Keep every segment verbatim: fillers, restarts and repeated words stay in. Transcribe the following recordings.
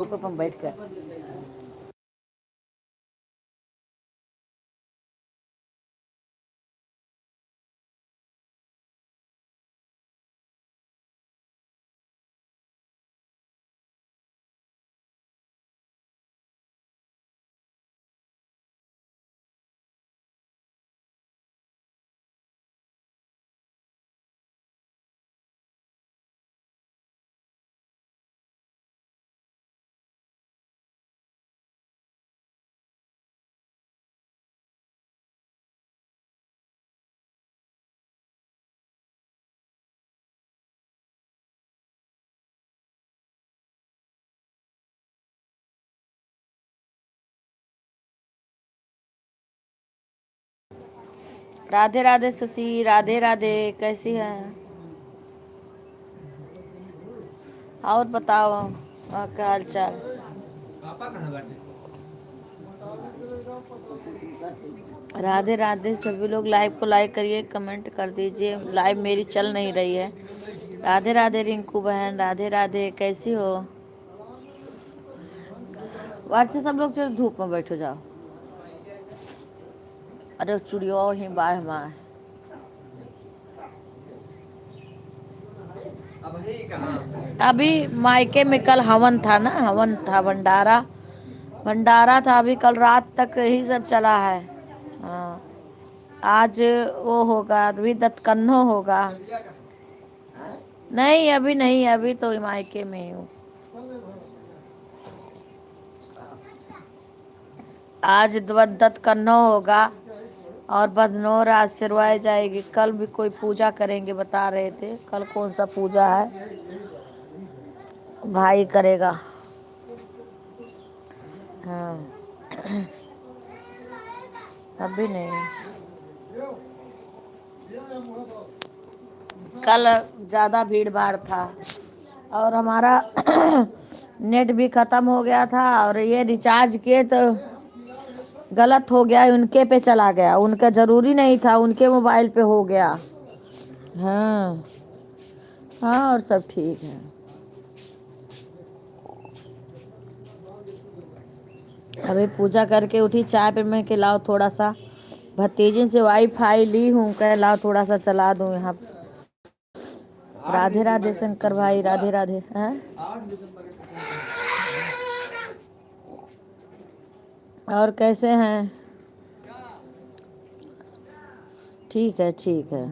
धूप में बैठ कर। राधे राधे शशि, राधे राधे, कैसी है? और बताओ, वहाँ का हाल चाल? राधे राधे सभी लोग, लाइव को लाइक करिए, कमेंट कर दीजिए। लाइव मेरी चल नहीं रही है। राधे राधे रिंकू बहन, राधे राधे, कैसी हो? अच्छा, सब लोग चलो धूप में बैठो जाओ। अरे चुड़ियो ही बाय हमार। अभी मायके में कल हवन था ना, हवन था, भंडारा, भंडारा था। अभी कल रात तक यही सब चला है। हाँ, आज वो होगा, अभी दतकन्नो होगा। नहीं, अभी नहीं, अभी तो मायके में ही हूँ। आज दतकन्नो होगा और बधनोर आज सिरवाई जाएगी। कल भी कोई पूजा करेंगे, बता रहे थे। कल कौन सा पूजा है, भाई करेगा। हाँ, अभी नहीं। कल ज़्यादा भीड़ भाड़ था और हमारा नेट भी ख़त्म हो गया था और ये रिचार्ज किए तो गलत हो गया, उनके पे चला गया, उनका ज़रूरी नहीं था, उनके मोबाइल पे हो गया। हाँ, हाँ, और सब ठीक है। अभी पूजा करके उठी, चाय पे मैं के लाओ थोड़ा सा, भतीजिन से वाईफाई ली हूँ, कह लाओ थोड़ा सा चला दूँ यहाँ। राधे राधे शंकर भाई, राधे राधे। हैं? और कैसे हैं? ठीक है, ठीक है,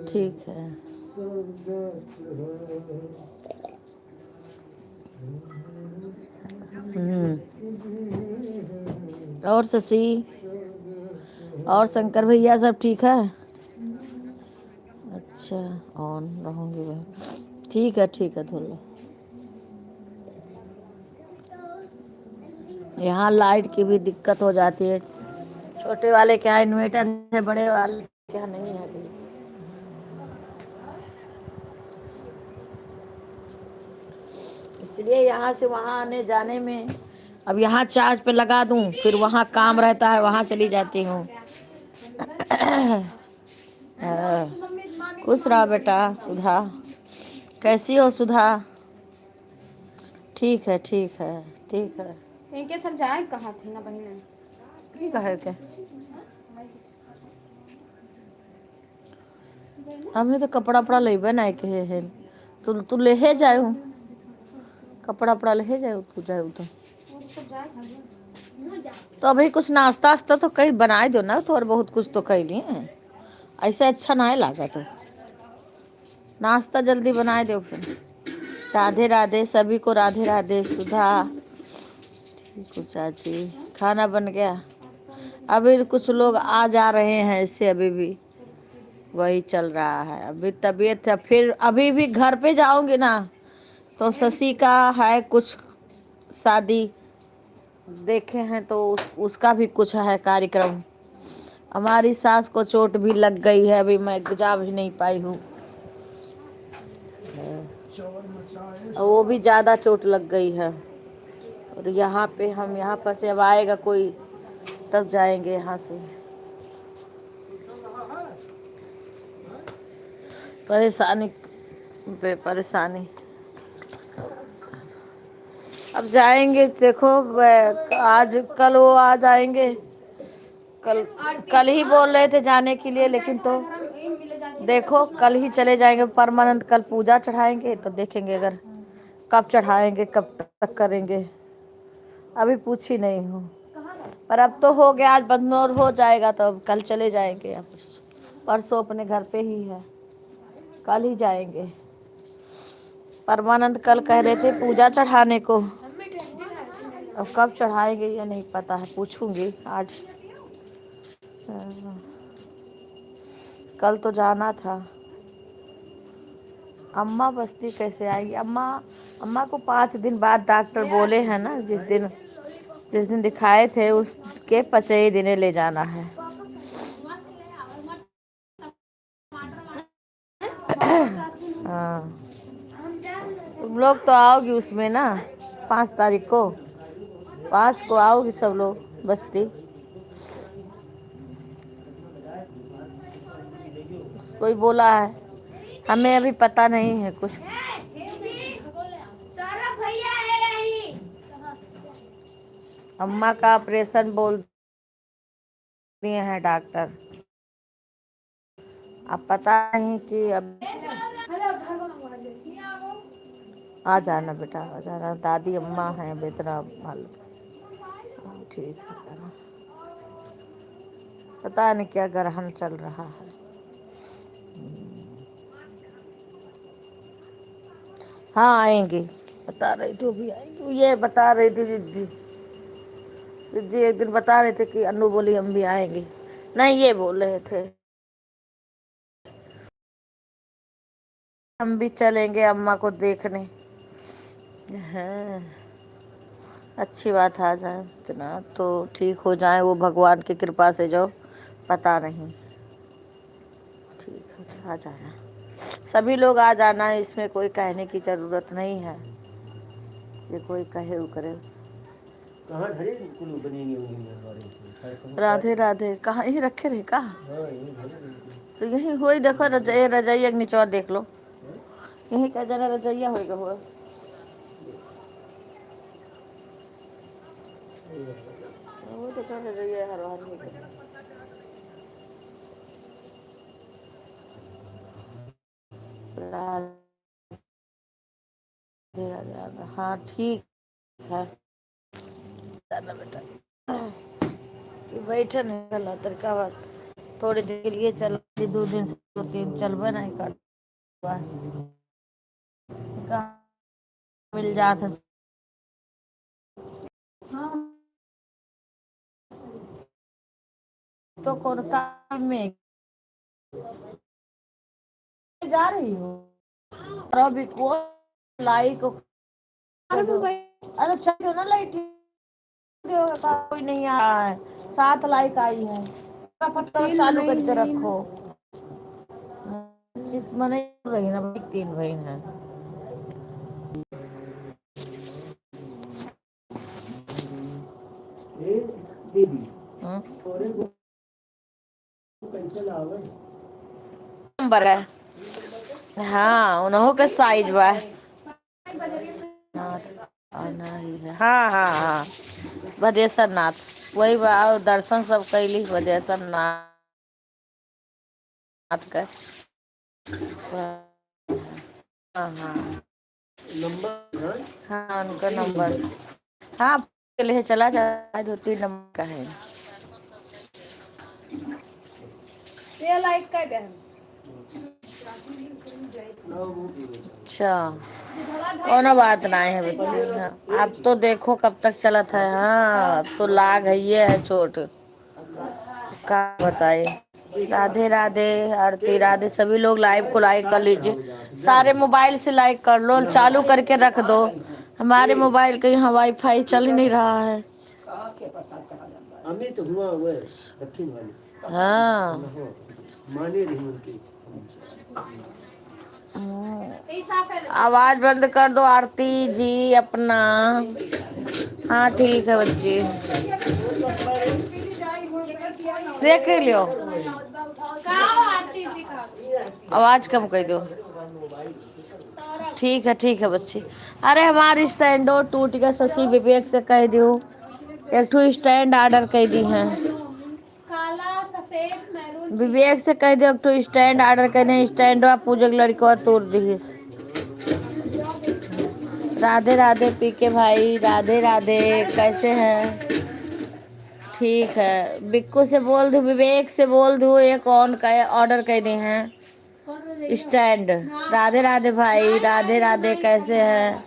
ठीक है। हम्म। और शशि और शंकर भैया सब ठीक है? अच्छा, ऑन रहूँगी मैं। ठीक है, ठीक है, धो लो। यहाँ लाइट की भी दिक्कत हो जाती है। छोटे वाले के यहाँ इन्वर्टर है, बड़े वाले के यहाँ नहीं है अभी। इसलिए यहाँ से वहाँ आने जाने में, अब यहाँ चार्ज पे लगा दूँ, फिर वहाँ काम रहता है, वहाँ चली जाती हूँ। हाँ। खुश रहा बेटा सुधा। कैसी हो सुधा? ठीक है, ठीक है, ठीक है। इनके सब जाए कहाँ थे ना बहिन? की कहे के? हमने तो कपड़ा उपड़ा लेबे नहीं कहे हैं। तू, तू लेहे जाए हो। कपड़ा उपड़ा लेहे जाए हो, तू जाए हो तो। तो अभी कुछ नाश्ता वास्ता तो कई बनाए दो ना, तो और बहुत कुछ तो कई लिए हैं। ऐसे अच्छा नहीं लागत है। नाश्ता जल्दी बनाए दो फिर। राधे राधे सभी को, राधे राधे सुधा। ठीक हो चाची, खाना बन गया? अभी कुछ लोग आ जा रहे हैं, इससे अभी भी वही चल रहा है। अभी तबीयत है, फिर अभी भी घर पे जाऊंगी ना, तो शशि का है कुछ शादी, देखे हैं तो उस, उसका भी कुछ है कार्यक्रम। हमारी सास को चोट भी लग गई है, अभी मैं जा भी नहीं पाई हूँ। और वो भी ज़्यादा चोट लग गई है। और यहाँ पे हम यहाँ फंसे, अब आएगा कोई तब जाएंगे यहाँ से। परेशानी पे परेशानी। अब जाएंगे, देखो, वे-, आज, कल वो आ जाएंगे। कल, कल ही बोल रहे थे जाने के लिए, लेकिन तो देखो, कल ही चले जाएंगे। परमानंद कल पूजा चढ़ाएंगे, तो देखेंगे अगर कब चढ़ाएंगे, कब तक करेंगे, अभी पूछी नहीं हूँ। पर अब तो हो गया, आज बंदनौर हो जाएगा, तो अब कल चले जाएंगे या परसों। परसों अपने घर पे ही है, कल ही जाएंगे। परमानंद कल कह रहे थे पूजा चढ़ाने को, अब कब चढ़ाएंगे ये नहीं पता है, पूछूंगी आज। कल तो जाना था। अम्मा बस्ती कैसे आएगी? अम्मा, अम्मा को पाँच दिन बाद डॉक्टर बोले हैं ना, जिस दिन, जिस दिन दिखाए थे, उसके पचई दिने ले जाना है। हाँ, तुम लोग तो आओगी उसमें ना, पाँच तारीख को, पाँच को आओगी सब लोग बस्ती। कोई बोला है, हमें अभी पता नहीं है कुछ। अम्मा का ऑपरेशन बोल दिए हैं डॉक्टर। अब पता नहीं कि अब आ जाना बेटा, आ जाना। दादी अम्मा हैं, अब इतना मालूम। हाँ, ठीक है, करा। पता नहीं क्या ग्रहण चल रहा है। हाँ, आएंगे, बता रही थी, अभी आएंगे। ये बता रही थी जिज्जी, जिज्जी एक दिन बता रहे थे कि अन्नू बोली, "हम भी आएंगे।" नहीं, ये बोल रहे थे, "हम भी चलेंगे अम्मा को देखने।" हाँ, अच्छी बात, आ जाए, इतना तो ठीक हो जाए वो, भगवान की कृपा से, जो पता नहीं। ठीक है, आ जाना, सभी लोग आ जाना, इसमें कोई कहने की जरूरत नहीं है कि कोई कहे उ करे। कहाँ घरे कुल बनेंगे, उंगलियां हमारे से, खैर, कहाँ राधे राधे। कहाँ यहीं रखे रहे का? हाँ, यहीं घरे रहे थे। तो यहीं होई, देखो, रजाई, रजाई एक नीचवा देख लो। हाँ? यहीं का जगह रजैया होई का हुआ। वो तो कर रजैया हर बार होई का। राधे राधे। हाँ, ठीक है। ज्यादा बेटा, ये बैठे नहीं गला, तर का बात? थोड़ी देर के लिए चला, दो दिन से, दो तीन चलबे नहीं कर। कहाँ मिल जात है। तो कौन काम में जा रही हो? और अभी को लाइक, अरे चलो ना लाइट, कोई नहीं आया है, सात लाइक आई है, फटाफट चालू करके रखो। चित मने रही ना भाई, तीन बहन है। हम्म। नंबर है। हाँ, उनहु के साइज बा। नाथ, आ, नहीं है। हाँ, हाँ, हाँ। बदेश्वर नाथ। वही बा, और दर्शन सब कैली बदेश्वर नाथ के। हाँ, हाँ। नंबर, हाँ? हाँ, उनका नंबर। हाँ, के लिए चला जाए, दो तीन नंबर का है। ये लाइक कर दे। अच्छा, कोनो बात नहीं है बच्चे। हाँ, अब तो देखो कब तक चलत है। हाँ, अब तो लाग है, ये है चोट। का बताई। राधे राधे, आरती राधे। सभी लोग लाइव को लाइक कर लीजिए, सारे मोबाइल से लाइक कर लो, चालू करके रख दो। हमारे मोबाइल के यहाँ वाईफाई चल ही नहीं रहा है। अमित हुआ हुआ है, दक्षिण वाली। हाँ। माने नहीं उनकी। आवाज बंद कर दो आरती जी अपना। हाँ, ठीक है बच्ची, सेक लियो, आवाज कम कर दो। ठीक है, ठीक है बच्ची। अरे, हमार स्टैंडो टूट गया, शशि विवेक से कह दियो, एक ठो स्टैंड ऑर्डर कर दी है। काला, सफेद, मैरून। विवेक से कह दे, एक ठो स्टैंड ऑर्डर कर दे, स्टैंडवा पूजक लड़कवा तोड़ दिहिस। राधे राधे पीके भाई, राधे राधे, कैसे हैं? ठीक है, बिक्कू से बोल दू, विवेक से बोल दू, एक ऑन का ऑर्डर कर दे हैं स्टैंड। राधे राधे भाई, राधे राधे, कैसे हैं?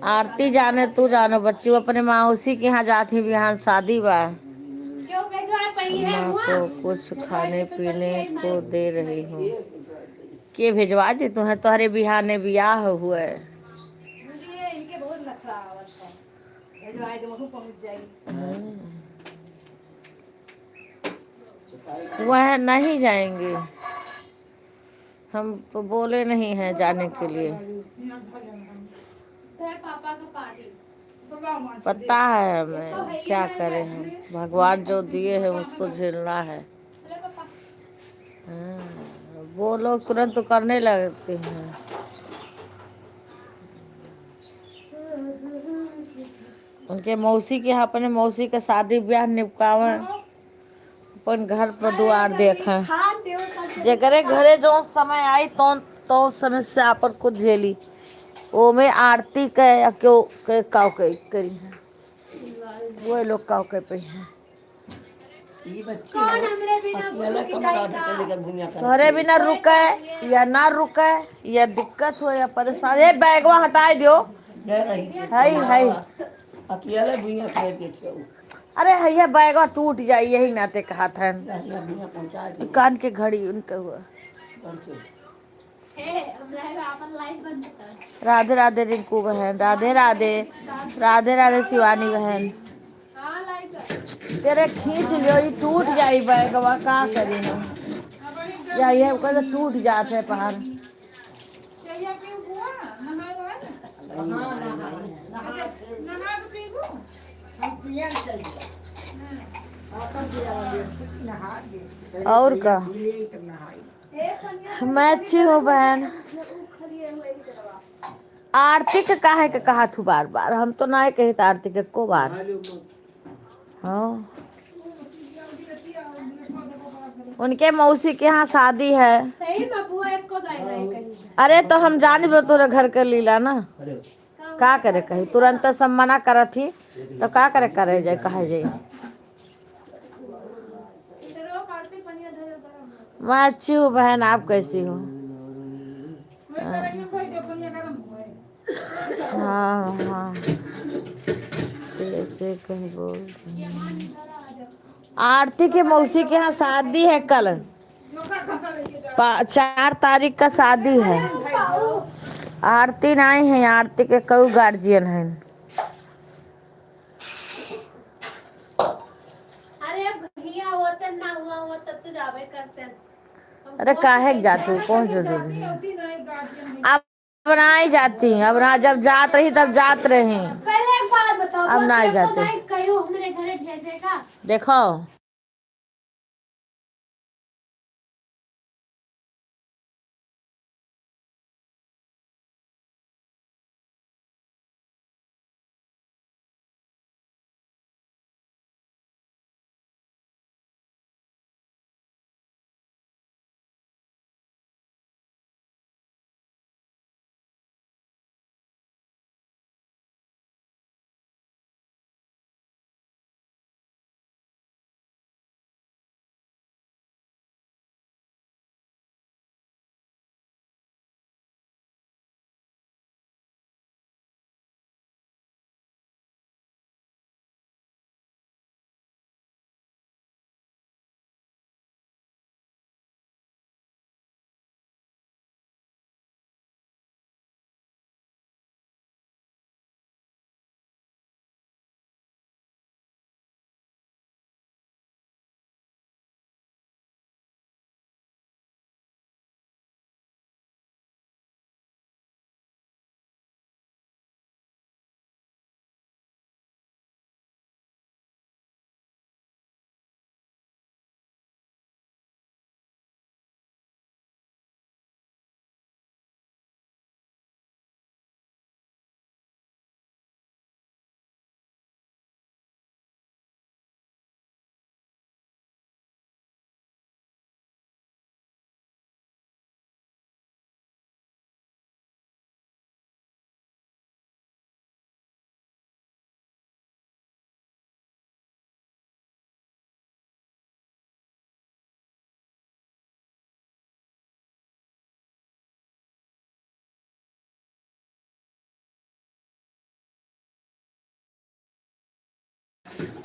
आरती जाने तू जानो बच्ची, वो अपने मौसी के यहाँ जात ही, बिहान शादी बा। क्यों भेजवा पाई है माँ हुआ? को कुछ खाने पीने को दे रही हूँ। के भेजवा दे तुम्हें, तोहरे बिहाने बियाह हुए। मुझे इनके बहुत नखरा आवत है। भेजवा दे, वहू पहुँच जाई। हम्म। वह नहीं जाएंगे। हम तो बोले नहीं हैं जाने के लिए। पता है हमें क्या करे हैं, भगवान जो दिए हैं उसको झेलना है। हाँ, वो लोग तुरंत तो करने लगते हैं। उनके मौसी के यहाँ अपने मौसी के शादी ब्याह निपकावे। अपन घर पर दुआर देखा। जेकरे घरे जौन समय आई, तौन, तौन समय से आपन कुछ झेली। ओमे आरती के या केहू के काव के करी है। वो लोग काव के पे हैं। कौन हमरे बिना गुरु की साई का? तोहरे बिना रुके या ना रुके, या दिक्कत हो या परेशान। ए, बैगवा हटाई दियो। हई, हई। अकेले भुइयां फेंक देते हो। अरे, हैया बैगवा टूट जाई, यही नाते कहत हन। अरे, भुइयां पहुंचा दे। कान के घड़ी उनके हुआ। कौन से? राधे राधे रिंकू बहन, राधे राधे, राधे राधे शिवानी बहन। तेरे खींच लियो, ये टूट जाई बैगवा, का करी हम? या ये ओकर तो टूट जात है पहाड़। और का? मैं अच्छी हूँ बहन। आरती के काहे के कहा थू बार बार? हम तो ना कही था आरती के को बार। हाँ। उनके मौसी के यहाँ शादी है। सही में बुआ एको दाई नहीं कही। अरे तो हम जानी बो तोरे घर के लीला ना। का करे कही, तुरंत सब मना करत ही, तो का करे, करे जाए, कहे जाए। मैं अच्छी हूँ बहन, आप कैसी हो? हाँ, हाँ। कैसे कहीं बोल रही हूँ। आरती के मौसी के यहाँ शादी है कल, पा-, चार तारीख का शादी है। आरती नहीं है, आरती के कऊ गार्जियन हैं। अरे भैया होते ना हुआ हो तब तो जावे करते। अरे काहे के जातू, कौन जरूरी है? आप अब नाई जाती, अब ना, जब जात रही तब जात रही। पहले एक बात बताओ, अब नाई जाती। कहियो हमरे घरे भेजे का? देखो।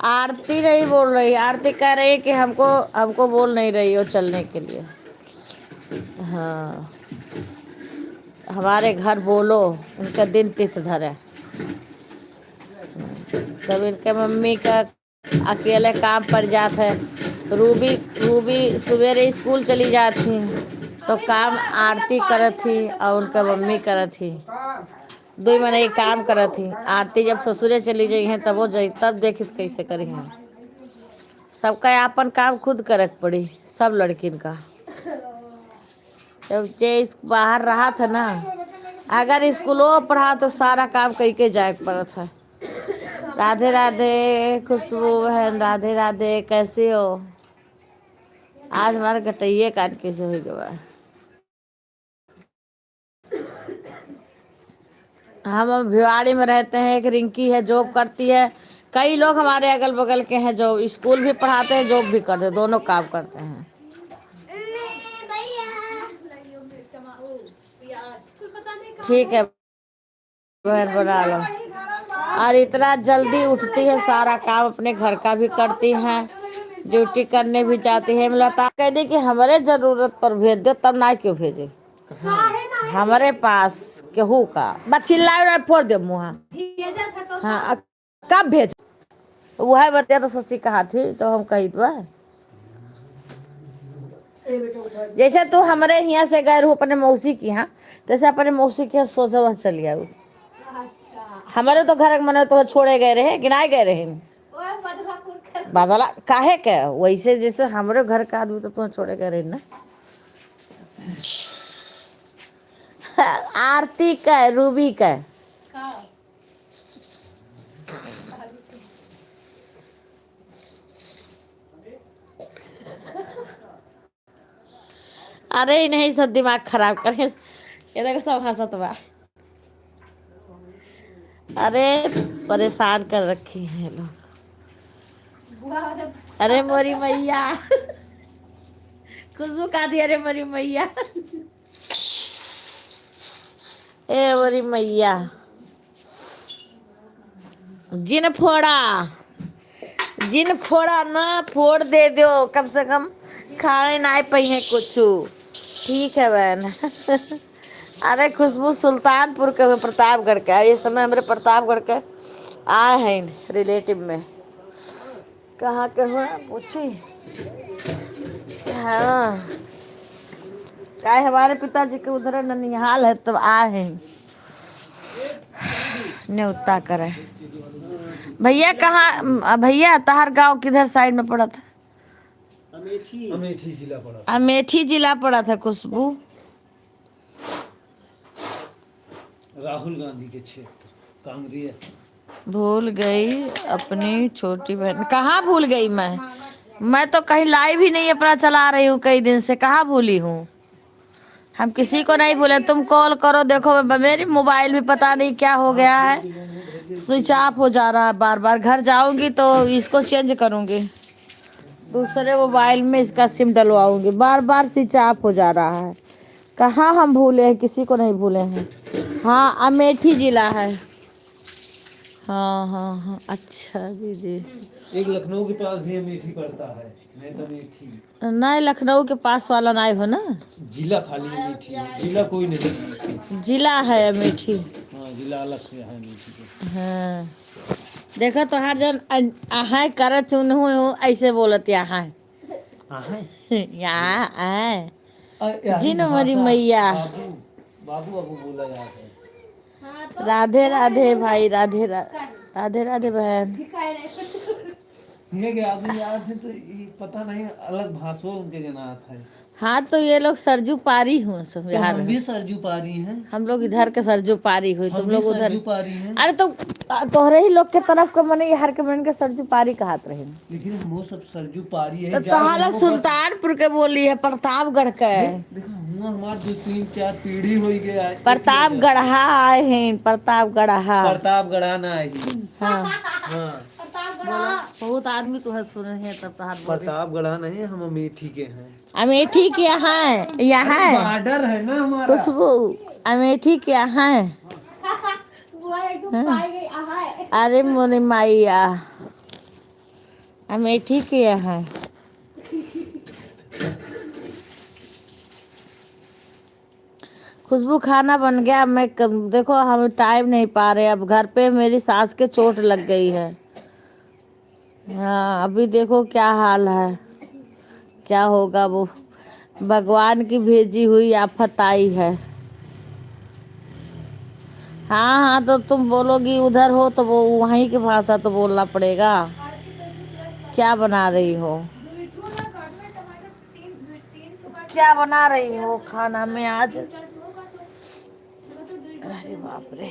आरती नहीं बोल रही, आरती कह रही है कि हमको, हमको बोल नहीं रही हो चलने के लिए। हाँ, हमारे घर बोलो, इनका दिन तिथ धरे। तब इनके मम्मी का अकेले काम पड़ जात है। रूबी, रूबी सुबेरे स्कूल चली जात ही, तो काम आरती करत ही और उनका मम्मी करत ही। दुई मनई काम करत ही। आरती जब ससुरे चली जइहैं, तब वो जई, तब देखित कैसे करिहैं। सबका आपन काम खुद करे के पड़ी, सब लड़किन का। जब जे इस बाहर रहत है ना, अगर स्कूलो पढ़ा तो सारा काम कई के जाए के पड़त है। राधे राधे खुशबू बहन, राधे राधे, कैसे हो? आज हमारे गटैये कान कैसे हो गवा। हम अब भिवाड़ी में रहते हैं, एक रिंकी है, जॉब करती है। कई लोग हमारे अगल बगल के हैं जो स्कूल भी पढ़ाते हैं, जॉब भी करते हैं, दोनों काम करते हैं। ठीक है, बहन बना लो। और इतना जल्दी उठती है, सारा काम अपने घर का भी करती हैं, ड्यूटी करने भी जाती है। लता कह दी कि हमारे जरूरत पर भेज दो, तब ना क्यों भेजे? हमारे पास केहू का बस चिल्लाए ना, फोड़ दे मुँह। हाँ, अ, कब भेज? वह बतिया तो ससी कहा थी, तो हम कही तो है। जैसे तू हमरे हियाँ से गए रहू अपने मौसी के यहाँ, तैसे अपने मौसी के यहाँ सोझा वहाँ चली आऊ। हमारे तो घर के मने तो छोड़े गए रहे कि नहीं गए रहे? बदला काहे के? वैसे जैसे हमरे घर का आदमी तो तुम छोड़े गए रहे ना। आरती का, रूबी का। अरे, ई नहीं सब दिमाग खराब करे। ये देखो, सब हँसत बा। अरे, परेशान कर रखी हैं लोग। अरे मोरी मैया। खुशबू का दिया रे मोरी मैया। ए मोरी मैया। जिन फोड़ा, जिन फोड़ा ना, फोड़ दे दो, कम से कम खाए ना पाई है कुछ। ठीक है बहन। अरे खुशबू सुल्तानपुर के हुए, प्रतापगढ़ के। ये समय हमरे प्रतापगढ़ के आए हैं रिलेटिव में। कहाँ के हुए पूछी? हाँ, चाहे हमारे पिताजी के उधर ननिहाल है, तब आए हैं। न्योता करे। भैया कहाँ, भैया तहार गाँव किधर साइड में पड़त है? अमेठी। अमेठी जिला पड़त है। अमेठी जिला पड़त है खुशबू। राहुल गांधी के क्षेत्र, कांग्रेस। भूल गई अपनी छोटी बहन। कहाँ भूल गई मैं? मैं तो कहीं लाइव ही नहीं अपना चला रही हूँ कई दिन से, कहाँ भूली हूँ? हम किसी को नहीं भूले। तुम कॉल करो, देखो ब-, मेरी मोबाइल भी पता नहीं क्या हो गया है, स्विच ऑफ हो जा रहा है बार बार। घर जाऊंगी तो इसको चेंज करूंगी, दूसरे मोबाइल में इसका सिम डलवाऊंगी। बार बार स्विच ऑफ हो जा रहा है। कहाँ हम भूले हैं, किसी को नहीं भूले हैं। हाँ, अमेठी जिला है। हाँ, हाँ, हाँ, अच्छा दीदी। एक लखनऊ के पास भी अमेठी पड़ता है, नहीं तो अमेठी। नहीं, लखनऊ के पास वाला नहीं हो ना। जिला खाली अमेठी है, जिला कोई नहीं है। जिला है अमेठी। हाँ, जिला अलग से है अमेठी के। हाँ, देखो तोहार जन अन-, अहाय करत हूँ, हूँ, हूँ, ऐसे बोलत यहाँ है। हाँ है। यहाँ है। अ, यार, जिन हमारी भाषा मैया। बाबू, बाबू, बाबू बोला जाता है। राधे राधे भाई, राधे रा-, राधे राधे बहन। ये के आदमी यार थे तो ये पता नहीं अलग भाषा उनके जना आता है। हाँ, तो ये लोग सरजू पारी हुए सब तो यार। हम भी सरजू पारी हैं। हम लोग इधर के सरजू पारी हुए, हम तुम भी लोग उधर। सरजू पारी हैं। अरे तो, तोहरे ही लोग के तरफ के मने, यार के मन के सरजू पारी कहत रहे। लेकिन हम वो सब सरजू पारी है, तो जाओ तोहार हम लोग बस सुल्तानपुर के बोली है, प्रतापगढ़ के। देख, देखो, हुआ हमार दो, तीन, चार पीढ़ी होई गया है। प्रतापगढ़ा आए हैं, प्रतापगढ़ा। प्रतापगढ़ा ना आई। हाँ। हाँ। प्रतापगढ़ा। बहुत आदमी तुहे सुने हैं, तब तोहार बोली। प्रतापगढ़ा नहीं, हम अमेठी के हैं। अमेठी के हैं, यहाँ अरे है। बॉर्डर है ना हमारा। खुशबू, अमेठी के हैं। बुआ एक ठो हाँ। पाई गई, आहा है। अरे मोरे माइया। अमेठी के यहाँ। खुशबू, खाना बन गया। मैं क-, देखो, हम टाइम नहीं पा रहे। अब घर पे मेरी सास के चोट लग गई है। हाँ, अभी देखो क्या हाल है, क्या होगा वो। भगवान की भेजी हुई आफत आई है। हाँ, हाँ, तो तुम बोलोगी उधर हो तो वो वहीं की भाषा तो बोलना पड़ेगा। क्या बना रही हो? क्या बना रही हो खाना में आज? अरे बाप रे।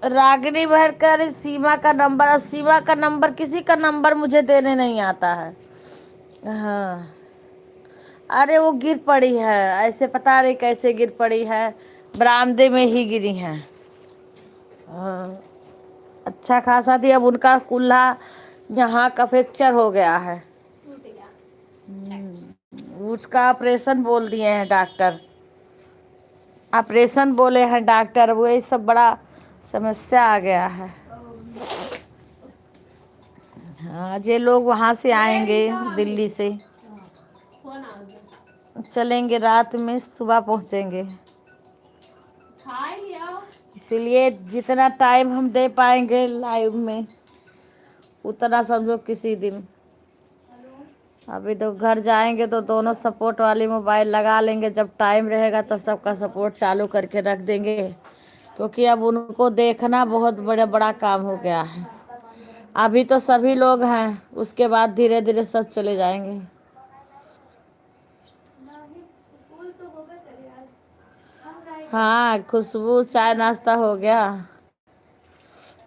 रागिनी बहन कह रही सीमा का नंबर, अब सीमा का नंबर, किसी का नंबर मुझे देने नहीं आता है। हाँ, अरे वो गिर पड़ी है, ऐसे पता नहीं कैसे गिर पड़ी है, बरामदे में ही गिरी हैं। हाँ, अच्छा खासा थी, अब उनका कुल्हा यहाँ का फ्रैक्चर हो गया है। हम्म, उसका ऑपरेशन बोल दिए हैं डॉक्टर, ऑपरेशन बोले हैं डॉक्टर, वही सब बड़ा समस्या आ गया है। हाँ, जे लोग वहाँ से आएंगे, दिल्ली से, चलेंगे रात में, सुबह पहुँचेंगे। इसीलिए जितना टाइम हम दे पाएंगे लाइव में, उतना समझो किसी दिन। अभी तो घर जाएंगे तो दोनों सपोर्ट वाली मोबाइल लगा लेंगे, जब टाइम रहेगा तो सबका सपोर्ट चालू करके रख देंगे, क्योंकि अब उनको देखना बहुत बड़ा, बड़ा काम हो गया है। अभी तो सभी लोग हैं, उसके बाद धीरे धीरे सब चले जाएंगे। हाँ, खुशबू, चाय नाश्ता हो गया?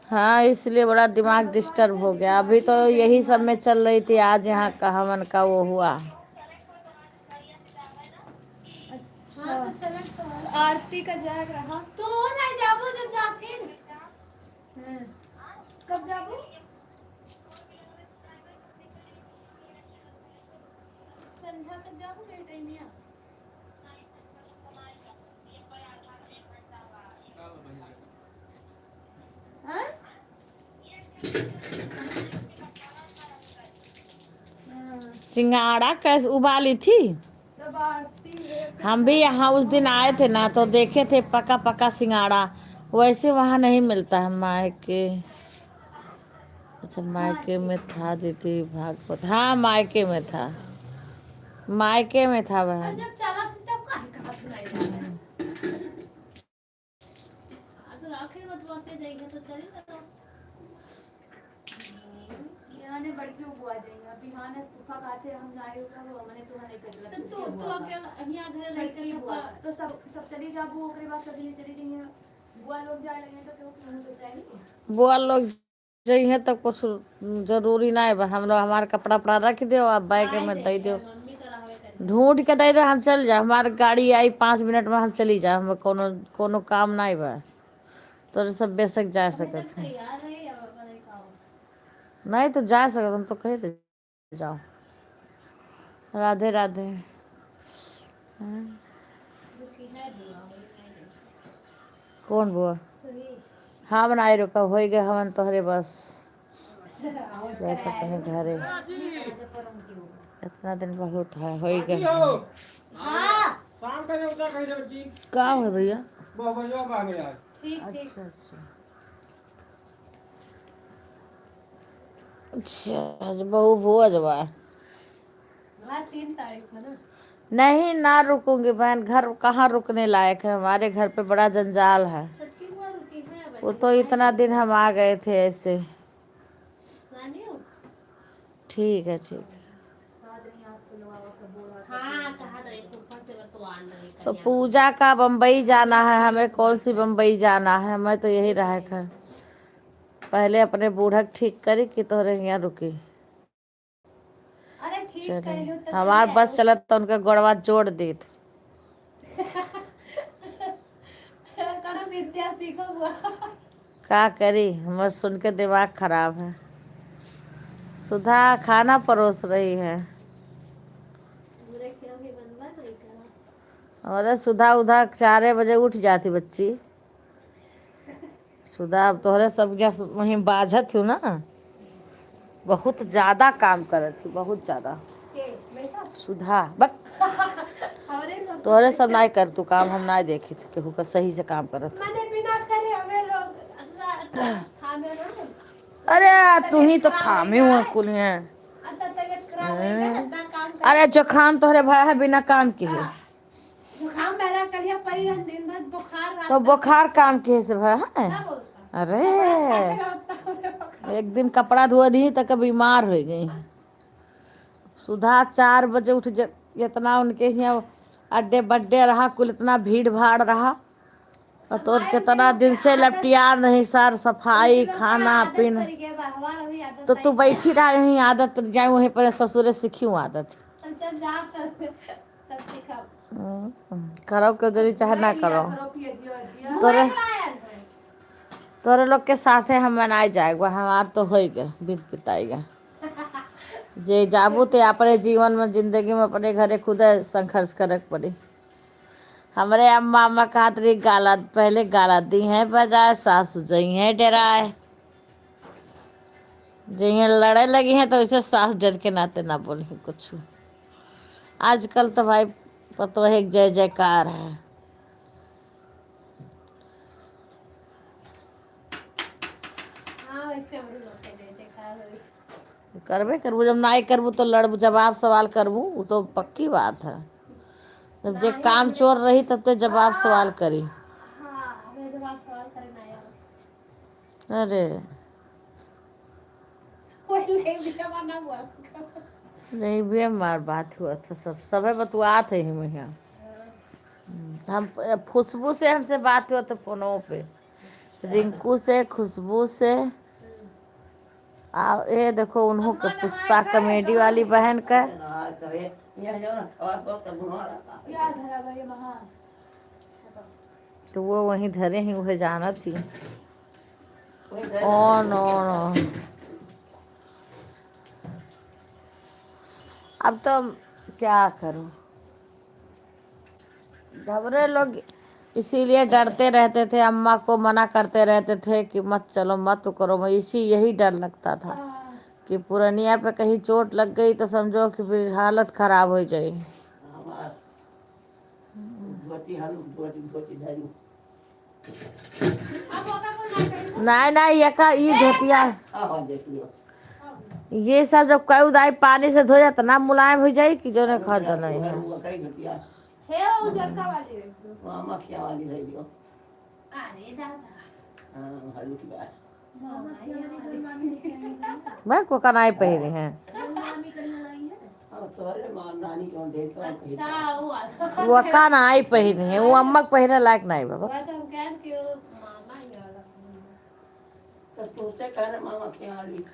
हाँ, इसलिए बड़ा दिमाग डिस्टर्ब हो गया। अभी तो यही सब में चल रही थी, आज यहाँ का हमन का वो हुआ। हाँ, तो चलत तो है। आरती का जाग रहा। तो ना जाबो जब जाते हैं। हाँ। कब जाबो? संझा तक जाबो के टाइमिया? हाँ? सिंगाड़ा कैसे उबाली थी? हम भी यहाँ उस दिन आए थे ना, तो देखे थे पका पका सिंगाड़ा, वैसे वहाँ नहीं मिलता है मायके। अच्छा, मायके में था दीदी भागवत। हाँ, मायके में था, मायके में था बहन। जब चला था तब काहे कहा सुनाई देता है? हाँ, तो आखिर में तो बसे जाइए तो चले ना। यहाँ ने बड़की बुआ जाइए, बिहान फूफा कहते हम जाए होगा, वो हमने तो नहीं कर तो तू, तू अकेला यहाँ घर रह के छटकी बुआ। तो सब, सब चली जाबू, ओकरे बाद सब जने चली जाइए। बुआ लोग जाए लगे तो क्यों, क्यों तो चाहिए। बुआ लोग जइहें तो कुछ जरूरी ना बा। हम लोग हमार कपड़ा उपड़ा रख देव, आप बैग में दे देव, ढूंढ के दे देव, हम चल जाए। हमार गाड़ी आई पाँच मिनट में, हम चली जाए, हमें कोनो, कोनो काम ना बा। तोरे सब बेशक जा सकत है, नहीं तो जा सकत, हम तो कह दे जाओ। राधे राधे। हाँ। कौन बुआ? हाँ, बनाए रुका, होई गए हवन तोहरे बस। जाए तो अपने घरे। इतना दिन बहुत है, होई गए हवन। का है भैया? अच्छा, अच्छा। अच्छा, आज बहू भोज बा। हाँ, तीन तारीख में ना। नहीं, ना रुकूंगी बहन, घर कहाँ रुकने लायक है, हमारे घर पे बड़ा जंजाल है। छुट्टी हुआ रुकी है, वो तो इतना दिन हम आ गए थे ऐसे। नानी हो? ठीक है, ठीक है। तो पूजा का बम्बई जाना है हमें, कौन सी बम्बई जाना है, मैं तो यही रहा है। पहले अपने बूढ़ा के ठीक करी कि तोहरे यहाँ रुकी। अरे ठीक चले। कइलू तो हमार ठीक बस है। चलत तो उनके गोड़वा जोड़ देत। कौनो विद्या सीखो हुआ। का करी, हमर सुन के दिमाग खराब है। सुधा खाना परोस रही है। अरे सुधा उधा चारे बजे उठ जाती बच्ची। सुधा, अब तोहरे सब गैस वहीं बाझत हूँ ना। बहुत ज्यादा काम करत ही, बहुत ज्यादा। के? मैं सब? सुधा, बक। हमरे सब तोहरे सब नाय कर तू काम, हम नाय देखी थी केहू का सही से काम करत। मने बिना करे हमें लोग, हमें लोग अरे, तू ही तो थामे हुआ कुल हैं। अच्छा, तबीयत खराब है ना, हम्म। इतना काम कर अरे, जुकाम तोहरे भया है बिना काम के है। हाँ। जुकाम मेरा करिया पड़ी रहन दिन भर बुखार रहता। तो बुखार काम के से भया है? क्या बोलता? अरे, कपड़ा साफ रहता है, बुखार। एक दिन कपड़ा धो दी तो कब बीमार हो गई। सुधा चार बजे उठ ज-, इतना उनके हियाँ अड्डे बड्डे रहा, कुल इतना भीड़ भाड़ रहा। और तोर कितना दिन से लपटिया नहीं सर, सफाई, खाना, पीना। तो तू बैठी रहा यहीं, आदत जाए वहीं पर ससुरे सीखी हूँ आदत। हम्म, करो के देरी चाहे ना करो। तोरे, तोरे लोग के साथे हम मनाए जाएगा, हमार तो होइगा, बीत बिताएगा। जे जाबू ते अपने जीवन में, जिंदगी में अपने घरे खुदे संघर्ष करे के पड़ी। हमरे अम्मा, अम्मा कहत रही, "गाला, पहले गाला दी हैं बजाए, सास जई हैं डेराए।" जइहें लड़े लगी हैं तो वैसे सास डर के नाते ना बोली कुछ। आजकल तो भाई पतोह एक जय जयकार है। हाँ, वैसे हमरे लोग के जय जयकार होई। करबे करबू, जब नाई करबू तो लड़बू, जवाब सवाल करबू, वो तो पक्की बात है। जब जे काम चोर रही तब तो जवाब सवाल करी। हाँ, हमें जवाब सवाल करे ना आवे। अरे। कोई ले भी जमा ना हुआ। नहीं भी हमार बात हुआ था, सब, सबे बतुआत है ही महिया। हाँ। हम्म, हम, खुशबू से हमसे बात हुआ था फोनों पे। रिंकू से, खुशबू से। आ, ये देखो उन्हों के पुष्पा कॉमेडी वाली बहन का। तो वो वहीं धरे ही, वह जानत ही। ओ नो नो। अब तो क्या करूँ? घबरे लोग इसीलिए डरते रहते थे, अम्मा को मना करते रहते थे कि मत चलो, मत करो, मैं इसी, यही डर लगता था कि पुरनिया पे कहीं चोट लग गई तो समझो कि फिर हालत खराब हो जाए। नहीं, नहीं, ये का, ई धोतिया, ये सब जब कई उदाई पानी से धो जाए, इतना मुलायम हो जाए कि जो नहीं खरीदा नहीं है। हे, वो उजरका वाली है। मामा क्या वाली है जो? अरे दादा। हाँ, हल्लू की बात। मैं को का नाई पहिरी हैं। हाँ, तोहरे माँ नानी के वहाँ देख रहा हूँ, कहीं अच्छा, वो वाला। वो का नाई पहिरी हैं, वो अम्मा के पहिरे लायक नाई बाबा। वह तो हम कह रहे कि वो मामा ही वाला। तो तुमसे कह रहे मामा के वाली।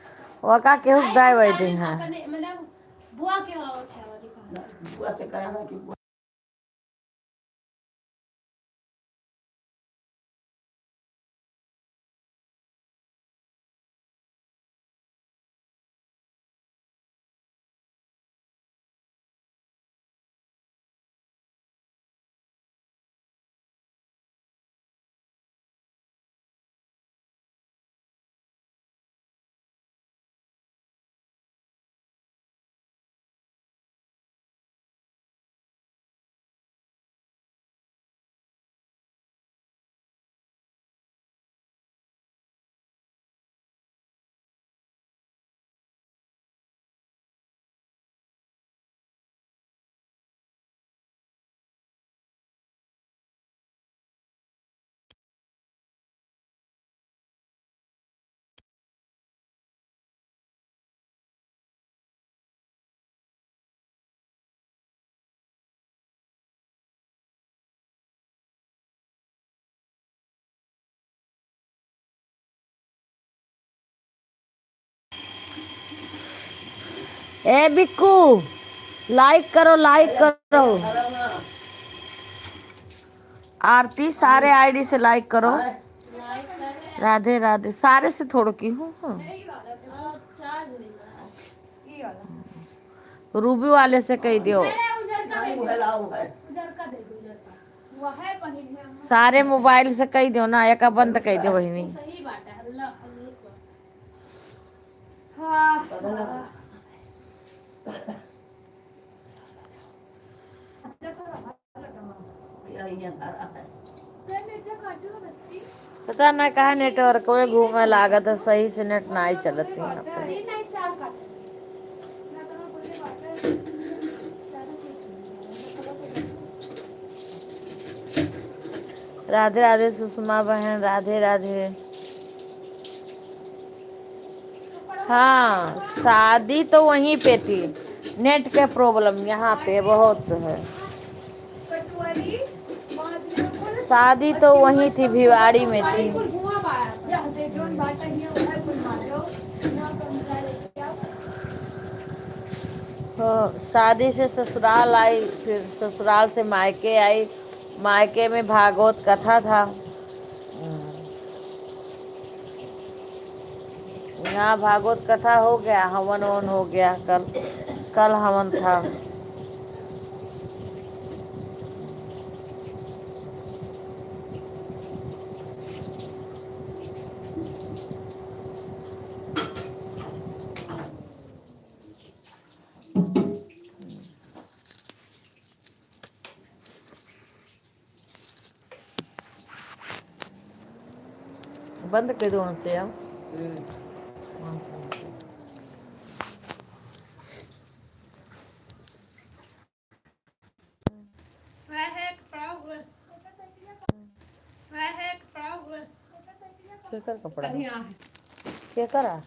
वो का केहू दाई वाई दी हैं। अपने, मतलब, बुआ के वाला अच्छा वाली कहा। बुआ से कहना कि बुआ ए बिक्कू, like करो, like करो। आरती सारे आईडी से like करो। राधे राधे। सारे से थोड़ो की हूँ, हाँ। रूबी वाले से कह दियो। सारे मोबाइल से कह दियो ना, एका बंद कह दियो बहिनी। पता ना काहे नेटवर्क में घूमे लागत है, सही से नेट नाई चलत है यहाँ पे। राधे राधे सुषमा बहन, राधे राधे। हाँ, शादी तो वहीं पे थी, नेट के प्रॉब्लम यहाँ पे बहुत है। शादी तो वहीं थी, भिवाड़ी में थी। तो शादी से ससुराल आई, फिर ससुराल से मायके आई। मायके में भागवत कथा था। हम्म। यहाँ भागवत कथा हो गया, हवन वन हो गया, कल, कल हवन था। बंद कर दो वहाँ से, आओ। हम्म। वहाँ से, वहाँ से। केकर कपड़ा है? केकर आ?